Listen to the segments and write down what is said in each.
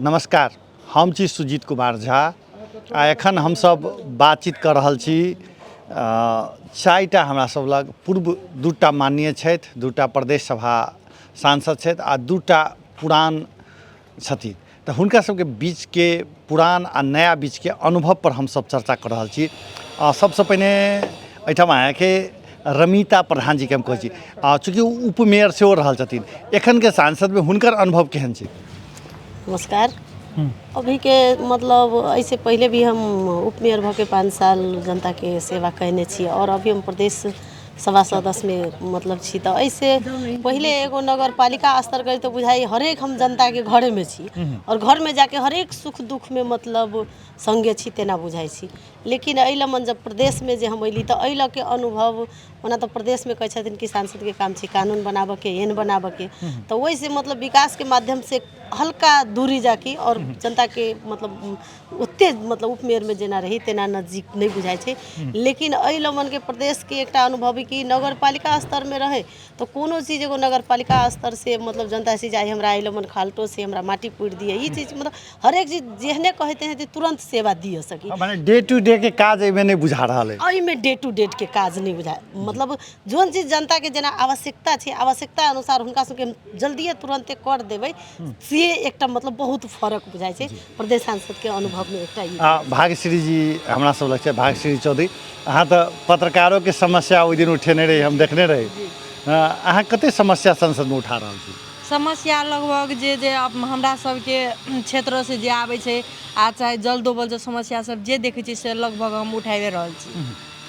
नमस्कार, हम छी सुजीत कुमार झा आ एखन हमसब बातचीत कऽ रहल छी। चारिटा हमरा सब लग पूर्व दूटा माननीय छथि, दूटा प्रदेश सभा सांसद छथि आ दूटा पुरान छथिन, तऽ हुनका सबके बीचके पुरान आ नया बीचके अनुभव पर हमसब चर्चा कऽ रहल छी। सबसँ पहिने एहिठाम अहाँके रमिता प्रधान जीके हम कहै छी, चूँकि ओ उपमेयर सेहो रहल छथिन, एखनके सांसदमे हुनकर अनुभव केहन छै? नमस्कार। अभीके मतलब एहिसँ पहिले भी हम उपमेयर भऽ के 5 साल जनताके सेवा कयने छी आओर अभी हम प्रदेश सभा सदस्यमे मतलब छी। तऽ एहिसँ पहिले एगो नगर पालिका स्तर करी तऽ बुझाइ हरेक हम जनताके घरेमे छी आओर घरमे जाके हरेक सुख दुखमे मतलब सङ्गे छी तेना बुझाइ छी। लेकिन एहि लए मन जब प्रदेशमे जे हम अयली तऽ एहि लऽ के अनुभव, ओना तऽ प्रदेशमे कहै छथिन कि सांसदके काम छै कानून बनाबऽके, एन बनाबऽके, तऽ ओहिसँ मतलब विकासके माध्यमसँ हल्का दूरी जाके आओर जनताके मतलब ओते मतलब उपमेयरमे जेना रही तेना नजदीक नहि बुझाइ छै। लेकिन एहि लमनके प्रदेशके एकटा अनुभव कि नगरपालिका स्तरमे रहै तऽ कोनो चीज एगो नगरपालिका स्तरसँ मतलब जनता से जाइ हमरा एहि लमन खालटो से हमरा माटि पूरि दिअ, ई चीज मतलब हरेक चीज जेहने कहैत हेतै तुरन्त सेवा दिअ सकी। मने डे टू डे के काज एहिमे नहि बुझा रहल अछि। एहिमे डे टू डेट के काज नहि बुझा, मतलब जोन चीज जनताके जेना आवश्यकता छै, आवश्यकता अनुसार हुनका सबके हम जल्दिए तुरन्ते कर देबै, से एकटा मतलब बहुत फरक बुझाइ छै प्रदेश सांसदके अनुभवमे एकटा ई। आ भाग्यश्री जी हमरा सब लग छै, भाग्यश्री चौधरी, अहाँ तऽ पत्रकारोके समस्या ओहि दिन उठेने रही, हम देखने रही। अहाँ कते समस्या संसदमे उठा रहल छी? समस्या लगभग जे जे हमरा सबके क्षेत्रसँ जे आबै छै आ चाहे जल डूबल जे समस्या सब जे देखै छी से लगभग हम उठाबे रहल छी।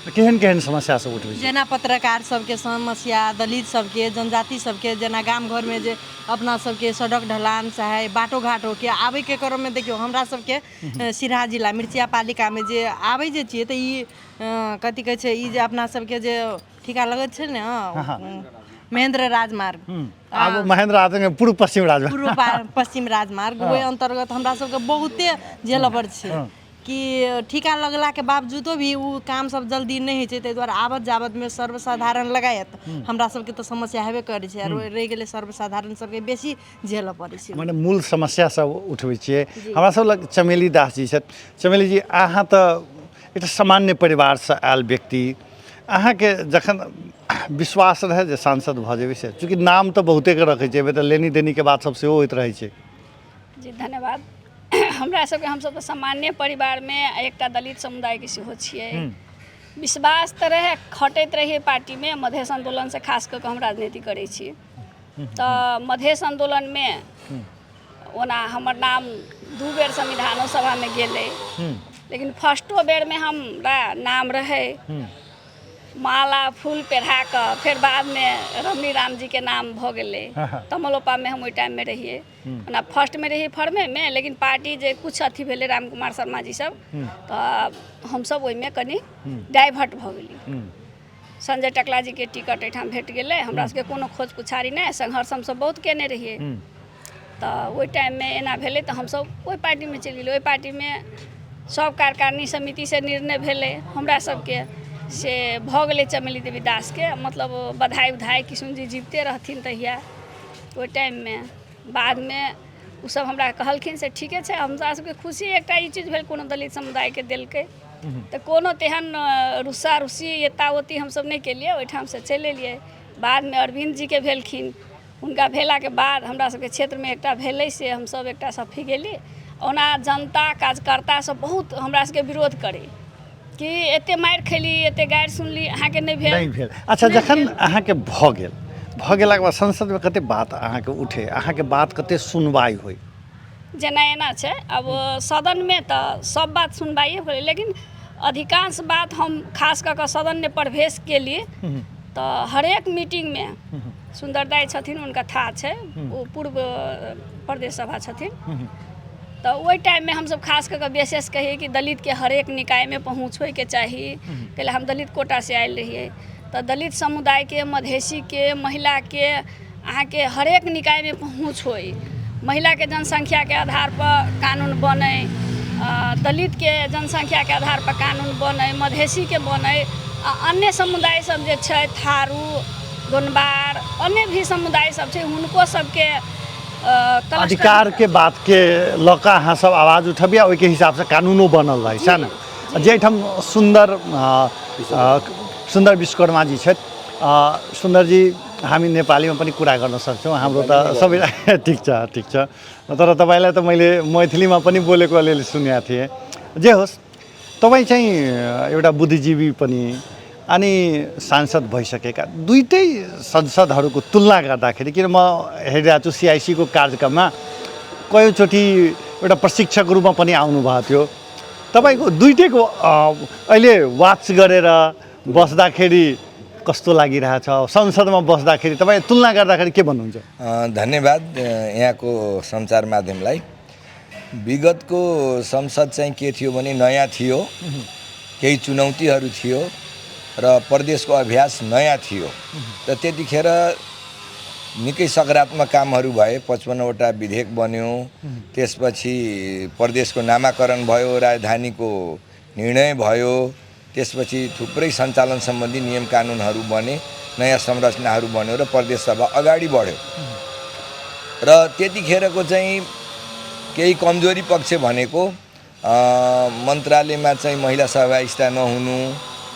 केहन केहन समस्या सब उठबै छी? जेना पत्रकार सबके समस्या, दलित सबके, जनजाति सबके, जेना गाम घरमे जे अपना सबके सड़क ढलान चाहे बाटो घाटोके आबैके क्रममे देखियौ हमरा सबके सिरहा जिला मिर्चिया पालिकामे जे आबै जे छियै तऽ ई कथी कहै छै ई जे अपना सबके जे ठीका लगैत छै ने महेंद्र राजमार्ग, आब महेंद्र राजमार्ग पूर्व पश्चिम राजमार्ग, पूर्व पश्चिम राजमार्ग, ओहि अन्तर्गत हमरा सबके बहुते झेलऽ पड़ै छै कि ठीका लगलाके बावजूदो भी ओ काम सब जल्दी नहि होइ छै। ताहि दुआरे आबत जाबतमे सर्वसाधारण लगायत हमरा सबके तऽ समस्या हेबे करै छै, आरो रहि गेलै सर्वसाधारण सबके बेसी झेलऽ पड़ै छै। मने मूल समस्या सब उठबै छियै। हमरा सब लग चमेली दास जी छथि। चमेली जी, अहाँ तऽ एकटा सामान्य परिवारसँ आयल व्यक्ति, अहाँके जखन विश्वास रहै जे सांसद भऽ जेबै से, चूँकि नाम तऽ बहुतेके रखै छै, एहिमे तऽ लेनी देनीके बात सब सेहो होइत रहै छै। जी धन्यवाद। हमरा सबके हमसब तऽ सामान्य परिवारमे एकटा दलित समुदायके सेहो छियै। विश्वास तऽ रहै, खटैत रहियै पार्टीमे, मधेश आन्दोलनसँ खास कऽ कऽ हम राजनीति करै छी, तऽ मधेश आन्दोलनमे ओना हमर नाम 2 बेर संविधानो सभामे गेलै, लेकिन फर्स्टो बेरमे हमरा नाम रहै, माला फूल पेढ़ा कऽ फेर बादमे रमणी रामजीके नाम भऽ गेलै। तमलोपामे हम ओहि टाइममे रहियै, ओना फर्स्टमे रहियै फर्मेमे, लेकिन पार्टी जे किछु अथी भेलै राम कुमार शर्मा जी सब, तऽ हमसब ओहिमे कनि डाइवर्ट भऽ गेलियै। संजय टकला जीके टिकट एहिठाम भेट गेलै, हमरा सबके कोनो खोज पुछारी नहि, संघर्ष हमसब बहुत केने रहियै। तऽ ओहि टाइममे एना भेलै तऽ हमसब ओहि पार्टीमे चलि गेलियै। ओहि पार्टीमे सब कार्यकारिणी समितिसँ निर्णय भेलै हमरा सबके से भऽ गेलै चमेली देवी दासके मतलब बधाई उधाई, किशुन जी जीविते रहथिन तहिया ओहि टाइममे। बादमे ओसब हमरा कहलखिन से ठीके छै, हमरा सबके खुशी एकटा ई चीज भेल कोनो दलित समुदायके देलकै, तऽ कोनो तेहन रुस्सा रुस्सी एता ओती हमसब नहि केलियै, ओहिठामसँ चलि एलियै। बादमे अरविन्द जीके भेलखिन, हुनका भेलाके बाद हमरा सबके क्षेत्रमे एकटा भेलै से हमसब एकटा सफी गेली। ओना जनता कार्यकर्ता सब बहुत हमरा सबके विरोध करै कि एते मारि खेली, एते गारि सुनली, अहाँके नहि भेल, नहि भेल। अच्छा, जखन अहाँके भऽ गेल, भऽ गेलाके बाद संसदमे कते बात अहाँके उठे, अहाँके बात कते सुनवाइ होइ? जेना एना छै, अब सदनमे तऽ सब बात सुनवाइए भेलै, लेकिन अधिकांश बात हम खास कऽ कऽ सदनमे प्रवेश केली तऽ हरेक मीटिंगमे सुन्दर दाइ छथिन, हुनका थाह छै, ओ पूर्व प्रदेश सभा छथिन, तऽ ओहि टाइममे हमसब खास कऽ कऽ विशेष कहियै कि दलितके हरेक निकायमे पहुँच होइके चाही। ताहि लए हम दलित कोटासँ आयल रहियै, तऽ दलित समुदायके, मधेशीके, महिलाके अहाँके हरेक निकायमे पहुँच होइ, महिलाके जनसंख्याके आधारपर कानून बनै, दलितके जनसंख्याके आधारपर कानून बनै, मधेशीके बनै, आ अन्य समुदाय सब जे छै थारू, दोनबार, अन्य भी समुदाय सब छै, हुनको सबके क्लस्टर अधिकारके बातके लऽ कऽ अहाँ सब आवाज उठबियै आ ओहिके हिसाबसँ कानूनो बनल रहै, सएह ने? जाहिठाम सुन्दर सुन्दर विश्वकर्मा जी छथि। सुन्दर जी, हामी नेपालीमा पनि कुरा गर्न सक्छौँ, हाम्रो त सबै ठिक छ, ठिक छ। तर तपाईँलाई त मैले मैथिलीमा पनि बोलेको अलिअलि सुनेको थिएँ। जे होस्, तपाईँ चाहिँ एउटा बुद्धिजीवी पनि अनि सांसद भइसकेका, दुइटै संसदहरूको तुलना गर्दाखेरि, किन म हेरिरहेको छु सिआइसीको कार्यक्रममा कयौँचोटि एउटा प्रशिक्षक रूपमा पनि आउनुभएको थियो, तपाईँको दुइटैको अहिले वाच गरेर बस्दाखेरि कस्तो लागिरहेछ? संसदमा बस्दाखेरि तपाईँ तुलना गर्दाखेरि के भन्नुहुन्छ? धन्यवाद यहाँको सञ्चार माध्यमलाई। विगतको संसद चाहिँ के थियो भने नयाँ थियो, केही चुनौतीहरू थियो र प्रदेशको अभ्यास नयाँ थियो र त्यतिखेर निकै सकारात्मक कामहरू भए। 55वटा विधेयक बन्यो, त्यसपछि प्रदेशको नामाकरण भयो, राजधानीको निर्णय भयो, त्यसपछि थुप्रै सञ्चालन सम्बन्धी नियम कानुनहरू बने, नयाँ संरचनाहरू बन्यो र प्रदेश सभा अगाडि बढ्यो। र त्यतिखेरको चाहिँ केही कमजोरी पक्ष भनेको मन्त्रालयमा चाहिँ महिला सहभागिता नहुनु,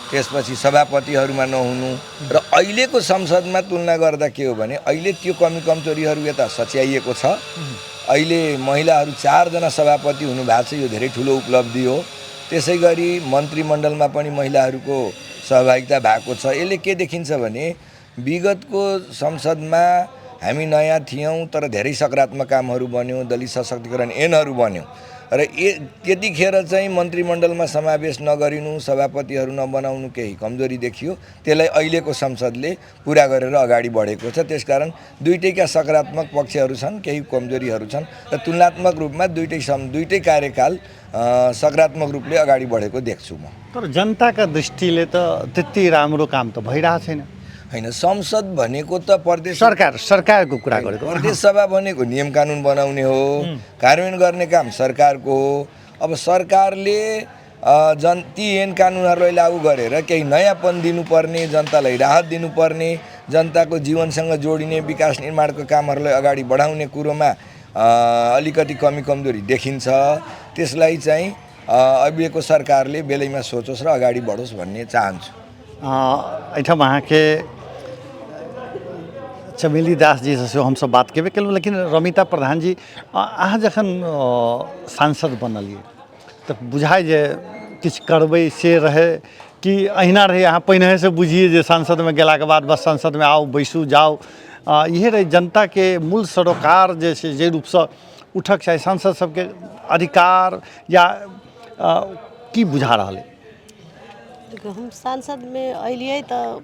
त्यसपछि सभापतिहरूमा नहुनु र अहिलेको संसदमा तुलना गर्दा के हो भने अहिले त्यो कमी कमजोरीहरू यता सच्याइएको छ। अहिले महिलाहरू 4 जना सभापति हुनुभएको छ, यो धेरै ठुलो उपलब्धि हो। त्यसै गरी मन्त्रीमण्डलमा पनि महिलाहरूको सहभागिता भएको छ। यसले के देखिन्छ भने विगतको संसदमा हामी नयाँ थियौँ तर धेरै सकारात्मक कामहरू बन्यो, दलित सशक्तिकरण ऐनहरू बन्यो र त्यतिखेर चाहिँ मन्त्रीमण्डलमा समावेश नगरिनु, सभापतिहरू नबनाउनु केही कमजोरी देखियो। त्यसलाई अहिलेको संसदले पुरा गरेर अगाडि बढेको छ। त्यसकारण दुइटैका सकारात्मक पक्षहरू छन्, केही कमजोरीहरू छन् र तुलनात्मक रूपमा दुइटै कार्यकाल सकारात्मक रूपले अगाडि बढेको देख्छु म। तर जनताका दृष्टिले त त्यति राम्रो काम त भइरहेको छैन। होइन, संसद भनेको त प्रदेश सरकारको कुरा गरेको। प्रदेश सभा भनेको नियम कानुन बनाउने हो, कार्यान्वयन गर्ने काम सरकारको हो। अब सरकारले ती ऐन कानुनहरूलाई लागू गरेर केही नयाँपन दिनुपर्ने, जनतालाई राहत दिनुपर्ने, जनताको जीवनसँग जोडिने विकास निर्माणको कामहरूलाई अगाडि बढाउने कुरोमा अलिकति कमी कमजोरी देखिन्छ। त्यसलाई चाहिँ अहिलेको सरकारले बेलैमा सोचोस् र अगाडि बढोस् भन्ने चाहन्छु। एहिठाम अहाँके चमेली दास जीसँ सेहो हमसब बात केबे केलहुँ, लेकिन रमिता प्रधान जी, अहाँ जखन सांसद बनलियै तऽ बुझाइ जे किछु करबै से रहै कि अहिना रहै? अहाँ पहिनहेसँ बुझियै जे सांसदमे गेलाके बाद बस संसदमे आउ, बैसू, जाउ, इएह रहै? जनताके मूल सरोकार जे छै, जे रूपसँ उठक चाही, सांसद सबके अधिकार या की बुझा रहल अइ? देखियौ, हम सांसदमे अयलियै तऽ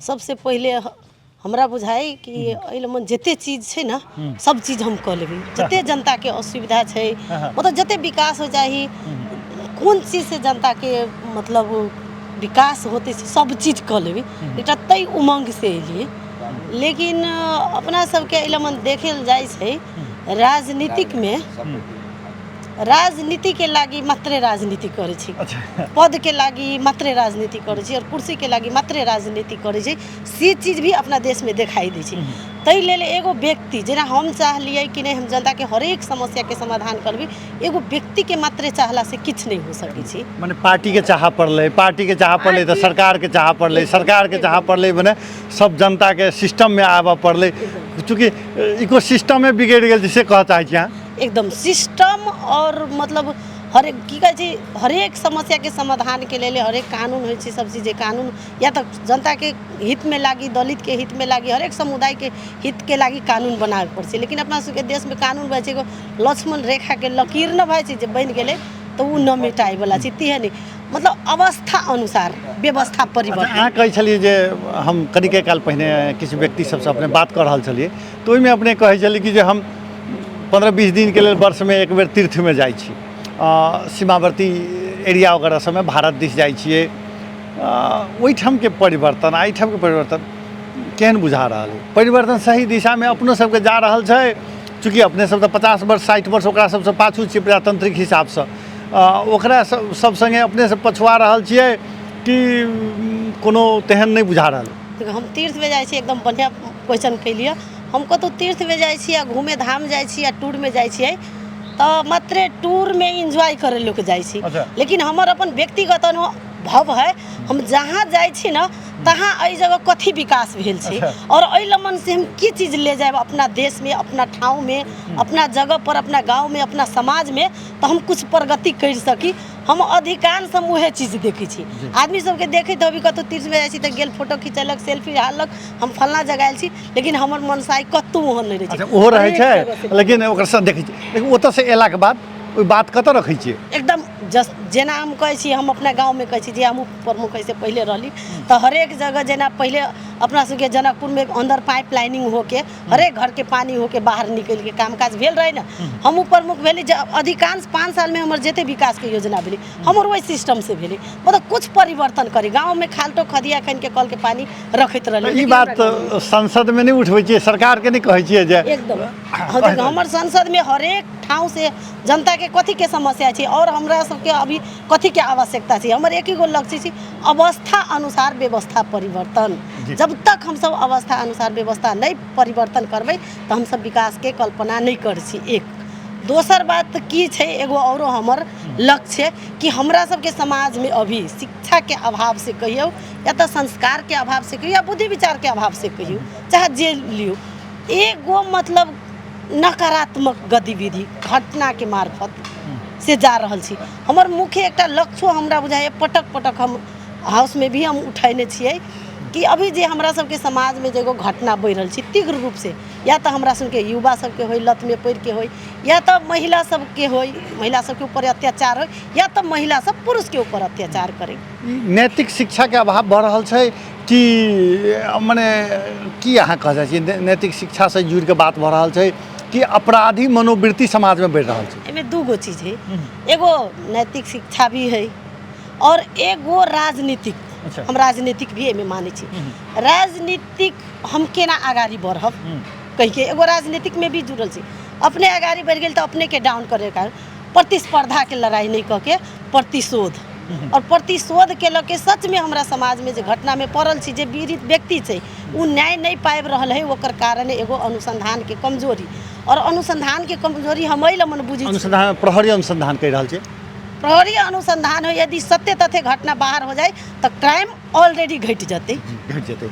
सबसँ पहिले हमरा बुझाइ कि एहि मन जते चीज छै ने, सब चीज हम कऽ लेबै। जते जनताके असुविधा छै, मतलब जते विकास हो चाही, कोन चीजसँ जनताके मतलब विकास होतै, से सब चीज कऽ लेबै, एकटा तै उमङ्गसँ एलियै। लेकिन अपना सबके एहि मन देखल जाइ छै राजनीतिकमे राजनीतिके लागि मात्रै राजनीति करै छै, पदके लागि मात्रै राजनीति करै छै और कुर्सीके लागि मात्रै राजनीति करै छै। से चीज भी अपना देशमे देखाइ दै छै। ताहि लेल एगो व्यक्ति जेना हम चाहलियै कि नहि, हम जनताके हरेक समस्याके समाधान करबै, एगो व्यक्तिके मात्रै चाहलासँ किछु नहि हो सकै छै। मने पार्टीके चाह पड़लै, पार्टीके चाह पड़लै तऽ सरकारके चाह पड़लै, सरकारके चाह पड़लै, मने सब जनताके सिस्टममे आबऽ पड़लै। चूँकि इको सिस्टमे बिगड़ि गेल छै, से कहऽ चाहै छी अहाँ? एकदम सिस्टम और मतलब हरेक, की कहै छै, हरेक समस्याके समाधानके लेल हरेक कानून होइ छै। सब चीज जे कानून या तऽ जनताके हितमे लागी, दलितके हितमे लागी, हरेक समुदायके हितके लागि कानून बनाबे पड़ै छै। लेकिन अपना सबके देशमे कानून भए छै, एगो लक्ष्मण रेखाके लकीर न भए छै, जे बनि गेलै तऽ ओ न मिटाइवला छै। तेहन मतलब अवस्था अनुसार व्यवस्था परिवर्तन। अहाँ कहै छलियै जे हम कनिके काल पहिने किछु व्यक्ति सबसँ अपने बात कऽ रहल छलियै तऽ ओहिमे अपने कहै छलियै कि जे हम 15-20 दिनके लेल वर्षमे एक बेर तीर्थमे जाइ छी, सीमावर्ती एरिया वगैरह सबमे भारत दिस जाइ छियै। ओहिठामके परिवर्तन आ एहिठामके परिवर्तन केहन बुझा रहल अइ? परिवर्तन सही दिशामे अपनो सबके जा रहल छै? चूँकि अपने सब तऽ 50 वर्ष, 60 वर्ष ओकरा सबसँ पाछू छियै प्रजातांत्रिक हिसाबसँ, ओकरा सब सब सङ्गे अपने सब पछुआ रहल छियै कि कोनो तेहन नहि बुझा रहल? देखियौ, हम तीर्थमे जाइ छी। एकदम बढ़िआँ क्वेश्चन कैलियै। हम कतहु तीर्थमे जाइ छी आ घूमे धाम जाइ छी आ टूरमे जाइ छियै तऽ मात्रे टूरमे एन्जॉय करै लोक जाइ छी। लेकिन हमर अपन व्यक्तिगत अनुभव है, हम जहाँ जाइ छी ने तहाँ एहि जगह कथी विकास भेल छै और एहि लमन से हम की चीज ले जायब अपना देशमे, अपना ठाउँमे, अपना जगह पर, अपना गाँवमे, अपना समाजमे, तऽ हम कुछ प्रगति करि सकी। हम अधिकांश हम उएह चीज देखै छी। आदमी सबके देखैत अभी कतहु तीर्थमे जाइ छी तऽ गेल फोटो खिचेलक, सेल्फी हालक, हम फल्लाँ जगह आयल छी, लेकिन हमर मनसाय कतहु ओहन नहि रहै छै। ओहो रहै हरेक छै, जगह से। लेकिन ओकर सब देखै छी, लेकिन ओतऽसँ अयलाके बाद ओहि बात कतऽ रखै छियै? एकदम जस जेना हम कहै छी, हम अपना गाँवमे कहै छी जे हम उप प्रमुख एहिसँ पहिले रहली तऽ हरेक जगह जेना पहिले अपना सबके जनकपुरमे अन्दर पाइप लाइनिंग होके हरेक घरके पानी होके बाहर निकलिके काम काज भेल रहै ने, हम उप प्रमुख भेली जे अधिकांश 5 सालमे हमर जते विकासके योजना भेलै हमर ओहि सिस्टमसँ भेलै। मतलब कुछ परिवर्तन करी। गाँवमे खालटो खदिया खनिके कलके पानी रखैत रहली। ई बात संसदमे नहि उठबै छियै, सरकारके नहि कहै छियै जे एकदम? हाँ, देखियौ, हमर संसदमे हरेक ठाउँ से जनताके कथीके समस्या छै और हमरा सबके अभी कथीके आवश्यकता छै। हमर एक गो लक्ष्य छै, अवस्था अनुसार व्यवस्था परिवर्तन। जब तक हमसब अवस्था अनुसार व्यवस्था नहि परिवर्तन करबै तऽ हमसब विकासके कल्पना नहि करै छी। एक दोसर बात की छै, एगो औरो हमर लक्ष्य कि हमरा सबके समाजमे अभी शिक्षाके अभाव से कहियौ या तऽ संस्कारके अभाव से कहियौ या बुद्धि विचारके अभाव से कहियौ, चाहे जे लियौ, एगो मतलब नकारात्मक गतिविधि घटनाके मार्फत से जा रहल छी। हमर मुख्य एकटा लक्ष्य हमरा बुझाइए पटक पटक हम हाउसमे भी हम उठेने छियै कि अभी जे हमरा सबके समाजमे जे एगो घटना बढ़ि रहल छै तीव्र रूपसँ, या तऽ हमरा सबके युवा सबके होइ लतमे पड़िके होइ, या तऽ महिला सबके होइ, महिला सबके ऊपर अत्याचार होइ, या तऽ महिला सब पुरुषके ऊपर अत्याचार करै। ई नैतिक शिक्षाके अभाव भऽ रहल छै कि मने की अहाँ कह जाइ छियै, नैतिक शिक्षासँ जुड़िके बात भऽ रहल छै कि अपराधी मनोवृत्ति समाजमे बढ़ि रहल छै? एहिमे दू गो चीज है, एगो नैतिक शिक्षा भी है और एगो राजनीतिक। हम राजनीतिक भी एहिमे मानै छी। राजनीतिक हम केना अगाडि बढ़ब कहिके एगो राजनीतिकमे भी जुड़ल छी। अपने अगाडि बढ़ि गेल तऽ अपनेके डाउन करैके कारण प्रतिस्पर्धाके लड़ाइ नहि कऽ के प्रतिशोध, और प्रतिशोधके लऽ के सचमे हमरा समाजमे जे घटनामे पड़ल छी, जे पीड़ित व्यक्ति छै ओ न्याय नहि पाबि रहल है, ओकर कारण एगो अनुसन्धानके कमजोरी। और अनुसन्धानके कमजोरी हम एहि लए मन बुझै छी, अनुसन्धान प्रहरी अनुसन्धान कहि रहल छै, प्रहरी अनुसन्धान हो, यदि सत्य तथ्य घटना बाहर हो जाए तऽ क्राइम ऑलरेडी घटि जेतै। घटि जेतै।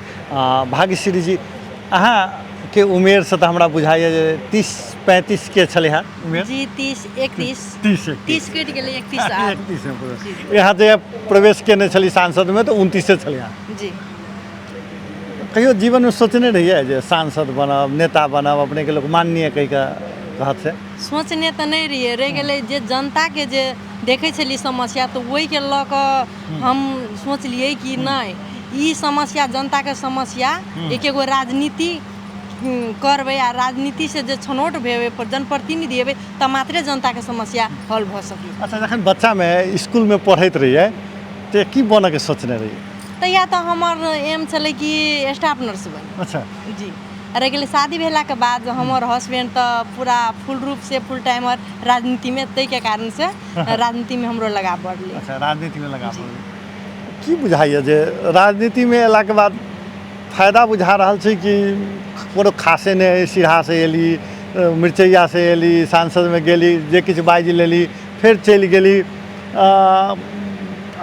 भाग्यश्री जी, अहाँके उमेरसँ तऽ हमरा बुझाइए जे 30-35 के छलै हँ उमेर। जी, 30 31। 30। 30 कटि गेलै, 31 आब। 31 मे प्रवेश। यहाँ जे प्रवेश केने छली सांसदमे तऽ 29 छलै हँ। जी। कहियो जीवनमे सोचने रहियै जे सांसद बनब, नेता बनब, अपनेके लोक माननीय कहि कऽ कहत से? सोचने तऽ नहि रहियै, रहि गेलै जे जनताके जे देखै छलियै समस्या तऽ ओहिके लऽ कऽ हम सोचलियै कि नहि, ई समस्या जनताके समस्या एक एगो राजनीति करबै आ राजनीतिसँ जे छनौट भेबै, जनप्रतिनिधि हेबै तऽ मात्रे जनताके समस्या हल भऽ सकै। अच्छा, जखन बच्चामे स्कूलमे पढ़ैत रहियै तऽ की बनऽके सोचने रहियै? तहिया तऽ हमर एम छलै कि स्टाफ नर्स बनी। जी। रहि गेलै शादी भेलाके बाद हमर हसबैंड तऽ पूरा फुल रूपसँ फुल टाइमर राजनीतिमे, ताहिके कारणसँ राजनीतिमे हमरो लगाव बढ़लै। अच्छा, राजनीतिमे लगाव बढ़लै। की बुझाइए जे राजनीतिमे अयलाके बाद फायदा बुझा रहल छै कि कोनो खासे नहि अइ? सिरहासँ अयली, मिरचैयासँ अयली, सांसदमे गेली, जे किछु बाजि लेली, फेर चलि गेली।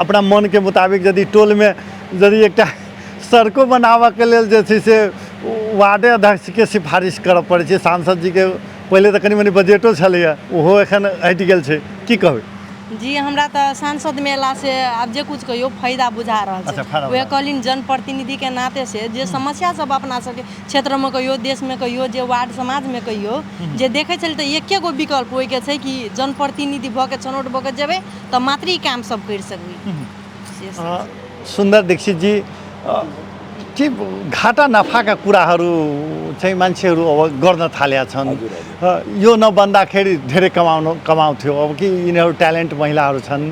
अपना मनके मुताबिक यदि टोलमे यदि एकटा सड़को बनाबऽके लेल जे छै से वार्डे अध्यक्षके सिफारिश करऽ पड़ै छै सांसद जीके। पहिले तऽ कनि मनि बजटो छलैए, ओहो एखन हटि गेल छै। की कहबै? जी, हमरा तऽ सांसदमे अयलासँ आब जे कुछ कहियौ फायदा बुझा रहल अच्छा, छै। फायदा उएह बुझा। कहलिन जनप्रतिनिधिके नाते से जे समस्या सब अपना सबके क्षेत्रमे कहियौ, देशमे कहियौ, जे वार्ड समाजमे कहियौ, जे देखै छलै तऽ एके गो विकल्प ओहिके छै कि जनप्रतिनिधि भऽ के छनौट भऽ के जेबै तऽ मात्र ई काम सब करि सकबै से सब। सुन्दर दीक्षित जी, के घाटा नफाका कुराहरू चाहिँ मान्छेहरू अब गर्न थालेका छन्? हजुर, हजुर। यो नबन्दाखेरि धेरै कमाउँथ्यो, अब कि यिनीहरू ट्यालेन्ट महिलाहरू छन्,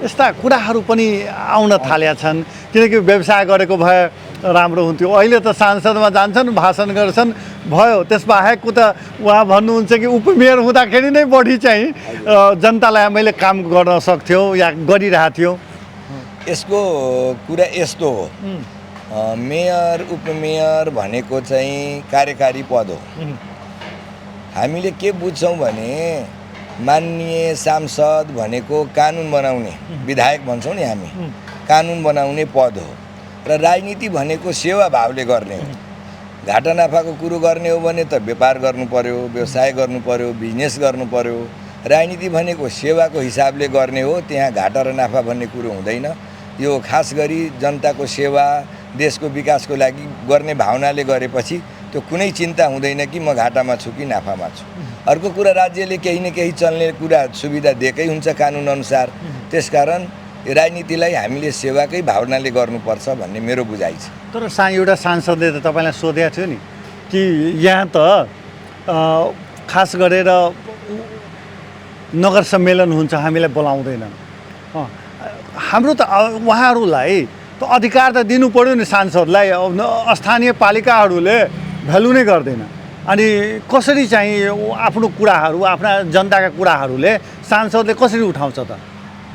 यस्ता कुराहरू पनि आउन थालेका छन्। किनकि व्यवसाय गरेको भए राम्रो हुन्थ्यो। अहिले त सांसदमा जान्छन्, भाषण गर्छन्, भयो। त्यसबाहेकको त उहाँ भन्नुहुन्छ कि उपमेयर हुँदाखेरि नै बढी चाहिँ जनतालाई मैले काम गर्न सक्थ्यौँ या गरिरहेको थियौँ। यसको कुरा यस्तो हो, मेयर उपमेयर भनेको चाहिँ कार्यकारी पद हो। हामीले के बुझ्छौँ भने माननीय सांसद भनेको कानुन बनाउने विधायक भन्छौँ नि हामी, कानुन बनाउने पद हो र राजनीति भनेको सेवा भावले गर्ने हो। घाटा नाफाको कुरो गर्ने हो भने त व्यापार गर्नु पर्यो, व्यवसाय गर्नु पर्यो, बिजनेस गर्नु पर्यो। राजनीति भनेको सेवाको हिसाबले गर्ने हो, त्यहाँ घाटा र नाफा भन्ने कुरो हुँदैन। यो खास गरी जनताको सेवा, देशको विकासको लागि गर्ने भावनाले गरेपछि त्यो कुनै चिन्ता हुँदैन कि म घाटामा छु कि नाफामा छु। अर्को कुरा, राज्यले केही न केही चल्ने कुरा सुविधा दिएकै हुन्छ कानुन अनुसार। त्यसकारण राजनीतिलाई हामीले सेवाकै भावनाले गर्नुपर्छ भन्ने मेरो बुझाइ छ। तर एउटा सांसदले त तपाईँलाई सोधेको थियो नि कि यहाँ त खास गरेर नगर सम्मेलन हुन्छ, हामीलाई बोलाउँदैनन्। हाम्रो त उहाँहरूलाई त अधिकार त दिनु पर्यो नि सांसदलाई। स्थानीय पालिकाहरूले भ्यालु नै गर्दैन, अनि कसरी चाहिँ आफ्नो कुराहरू, आफ्ना जनताका कुराहरूले सांसदले कसरी उठाउँछ त?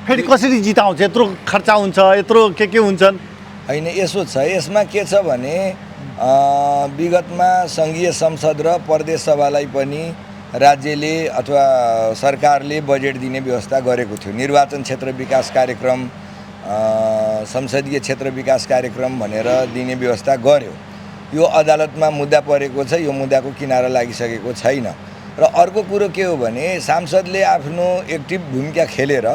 फेरि कसरी जिताउँछ? यत्रो खर्च हुन्छ, यत्रो के के हुन्छन्। होइन, यसो छ, यसमा के छ भने विगतमा सङ्घीय संसद र प्रदेश सभालाई पनि राज्यले अथवा सरकारले बजेट दिने व्यवस्था गरेको थियो। निर्वाचन क्षेत्र विकास कार्यक्रम, संसदीय क्षेत्र विकास कार्यक्रम भनेर दिने व्यवस्था गर्यो। यो अदालतमा मुद्दा परेको छ, यो मुद्दाको किनारा लागिसकेको छैन। र अर्को कुरो के हो भने सांसदले आफ्नो एक्टिभ भूमिका खेलेर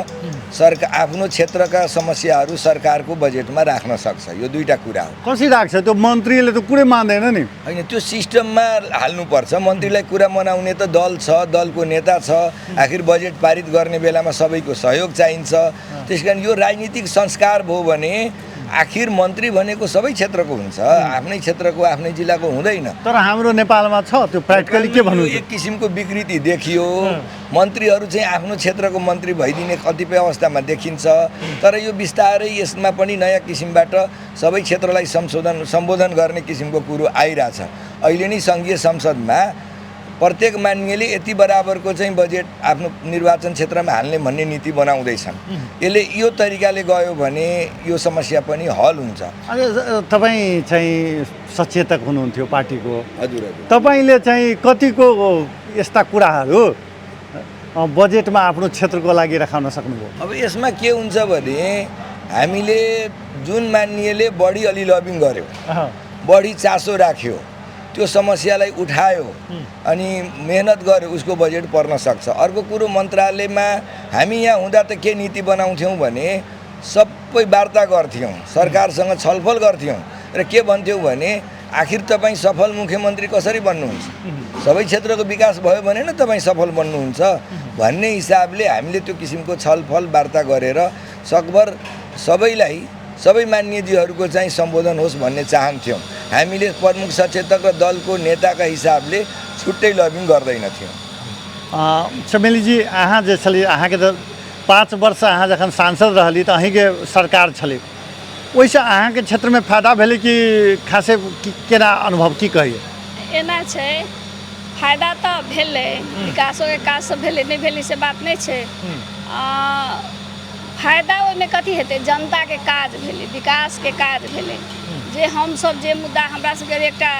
सरकार आफ्नो क्षेत्रका समस्याहरू सरकारको बजेटमा राख्न सक्छ। यो दुईटा कुरा हो। कसरी राख्छ? त्यो मन्त्रीले त कुरै मान्दैन नि। होइन, त्यो सिस्टममा हाल्नुपर्छ। मन्त्रीलाई कुरा मनाउने त दल छ, दलको नेता छ। आखिर बजेट पारित गर्ने बेलामा सबैको सहयोग चाहिन्छ। त्यस कारण यो राजनीतिक संस्कार भयो भने आखिर मन्त्री भनेको सबै क्षेत्रको हुन्छ, आफ्नै क्षेत्रको आफ्नै जिल्लाको हुँदैन। तर हाम्रो नेपालमा छ त्यो प्र्याक्टिकली के भन्नु, एक किसिमको विकृति देखियो। मन्त्रीहरू चाहिँ आफ्नो क्षेत्रको मन्त्री भइदिने कतिपय अवस्थामा देखिन्छ। तर यो बिस्तारै यसमा पनि नयाँ किसिमबाट सबै क्षेत्रलाई संशोधन सम्बोधन गर्ने किसिमको कुरो आइरहेछ। अहिले नै सङ्घीय संसदमा प्रत्येक मान्यले यति बराबरको चाहिँ बजेट आफ्नो निर्वाचन क्षेत्रमा हाल्ने भन्ने नीति बनाउँदैछन्। यसले यो तरिकाले गयो भने यो समस्या पनि हल हुन्छ। तपाईँ चाहिँ सचेतक हुनुहुन्थ्यो पार्टीको। हजुर हजुर। तपाईँले चाहिँ कतिको यस्ता कुराहरू बजेटमा आफ्नो क्षेत्रको लागि राख्न सक्नुभयो? अब यसमा के हुन्छ भने हामीले जुन मान्यले बढी अलि लबिङ गर्यो, बढी चासो राख्यो, त्यो समस्यालाई उठायो अनि मेहनत गर्यो, उसको बजेट पर्न सक्छ। अर्को कुरो, मन्त्रालयमा हामी यहाँ हुँदा त के नीति बनाउँथ्यौँ भने सबै वार्ता गर्थ्यौँ, सरकारसँग छलफल गर्थ्यौँ र के भन्थ्यौँ भने आखिर तपाईँ सफल मुख्यमन्त्री कसरी बन्नुहुन्छ, सबै क्षेत्रको विकास भयो भने न तपाईँ सफल बन्नुहुन्छ भन्ने हिसाबले हामीले त्यो किसिमको छलफल वार्ता गरेर सकभर सबैलाई सबै मान्यजीहरूको चाहिँ सम्बोधन होस् भन्ने चाहन्थ्यौँ। हामीले प्रमुख सचेतक र दलको नेताका हिसाबले छुट्टै लबिङ गर्दैनथ्यौँ। चमेलीजी, अहाँ जे छली, अहाँके त 5 वर्ष अहाँ जखन सांसद रहली त अहीँके सरकार छलै, ओहिसँ अहाँके क्षेत्रमे फायदा भेलै कि खासे केना अनुभव की कहिए? एना छै, फायदा त भेलै, विकासोके काज सब भेलै, नहि भेलै से बात नहि छै। फायदा ओहिमे कथी हेतै, जनताके काज भेलै, विकासके काज भेलै। जे हमसब जे मुद्दा हमरा सबके एकटा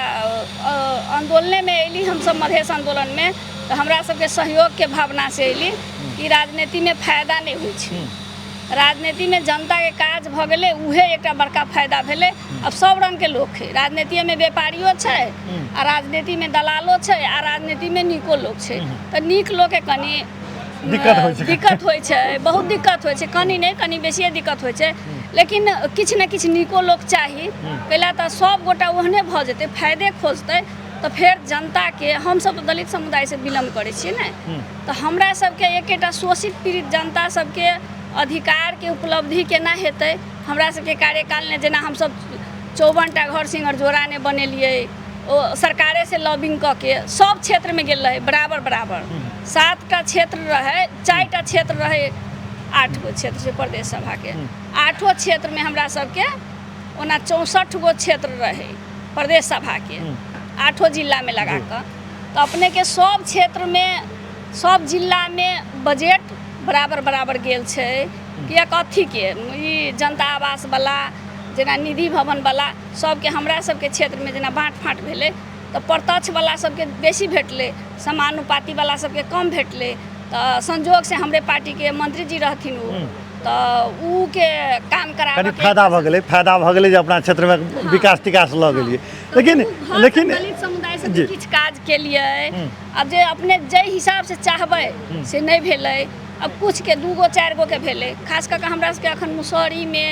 आन्दोलनेमे अयली, हमसब मधेश आन्दोलनमे, तऽ हमरा सबके सहयोगके भावनासँ अयली कि राजनीतिमे फायदा नहि होइ छै, राजनीतिमे जनताके काज भऽ गेलै उहे एकटा बड़का फायदा भेलै। अब सब रङ्गके लोक है राजनीतिमे, व्यापारियो छै आ राजनीतिमे दलालो छै आ राजनीतिमे नीको लोक छै। तऽ नीक लोकके कनि दिक्कत होइ छै, बहुत दिक्कत होइ छै, कनि नहि कनि बेसिए दिक्कत होइ छै। लेकिन किछु ने किछु नीको लोक चाही, कैला तऽ सब गोटा ओहने भऽ जेतै, फायदे खोजतै तऽ फेर जनताके, हमसब तऽ दलित समुदायसँ बिलोंग करै छियै ने, तऽ हमरा सबके एकेटा शोषित पीड़ित जनता सबके अधिकारके उपलब्धि केना हेतै। हमरा सबके कार्यकालमे जेना हमसब 54टा घर सिंगर जोड़ा नहि बनेलियै, ओ सरकारेसँ लॉबिंग कऽ के सब क्षेत्रमे गेल रहै बराबर बराबर। 7टा क्षेत्र रहै, 4टा क्षेत्र रहै, 8 गो क्षेत्र छै प्रदेश सभाके। 8 क्षेत्रमे हमरा सबके ओना 64 गो क्षेत्र रहै प्रदेश सभाके, 8 जिलामे लगा कऽ, तऽ अपनेके सब क्षेत्रमे सब जिलामे बजट बराबर बराबर गेल छै। किएक अथीके ई जनता आवासवला, जेना निधि भवनवला सभके हमरा सभके क्षेत्रमे जेना बाँट फाँट भेलै तऽ प्रत्यक्षवला सभके बेसी भेटलै, समानुपातीवला सभके कम भेटलै। तऽ संजोगसँ हमरे पार्टीके मंत्री जी रहथिन ओ, तऽ ऊ के काम कनि कराबऽ फायदा भऽ गेलै, फायदा भऽ गेलै जे अपना क्षेत्रमे विकास तिकास लऽ गेलियै। लेकिन लेकिन दलित समुदाय से जी। किछु काज केलियै। आब जे अपने जाहि हिसाबसँ चाहबै से नहि भेलै। आब किछुके 2 गो 4 गो के भेलै। खास कऽ कऽ हमरा सबके अखन मुसहरीमे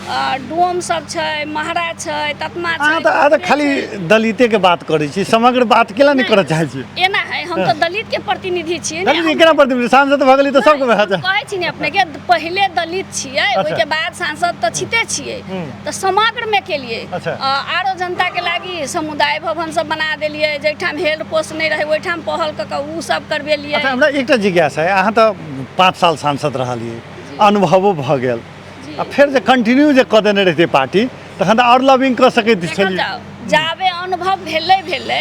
डोम सब छै, महरा छै, ततमा छै। अहाँ तऽ खाली दलितेके बात करै छी, समग्र बात केला नहि करऽ चाहै छी? एना है, हम तऽ दलित के प्रतिनिधि छियै ने। दलित केना प्रतिनिधि? सांसद भऽ गेली तऽ सबके भए हम कहै छी ने अपनेके, पहिले दलित छियै, ओहिके बाद सांसद तऽ छिते छियै, तऽ समग्रमे केलियै। आरो जनताके लागि समुदाय भवन सब बना देलियै। जाहिठाम हेल्थ पोस्ट नहि रहै, ओहिठाम पहल कऽ कऽ उ सब करबेलियै। अच्छा, हमरा एकटा जिज्ञासा है। अहाँ तऽ 5 साल सांसद रहलियै, अनुभवो भऽ गेल। आ फेर जे कंटिन्यू जे कऽ देने रहितै पार्टी, तखन तऽ आओर लॉबिंग कऽ सकैत देखल छलियै। जाओ, जाबे अनुभव भेलै भेलै,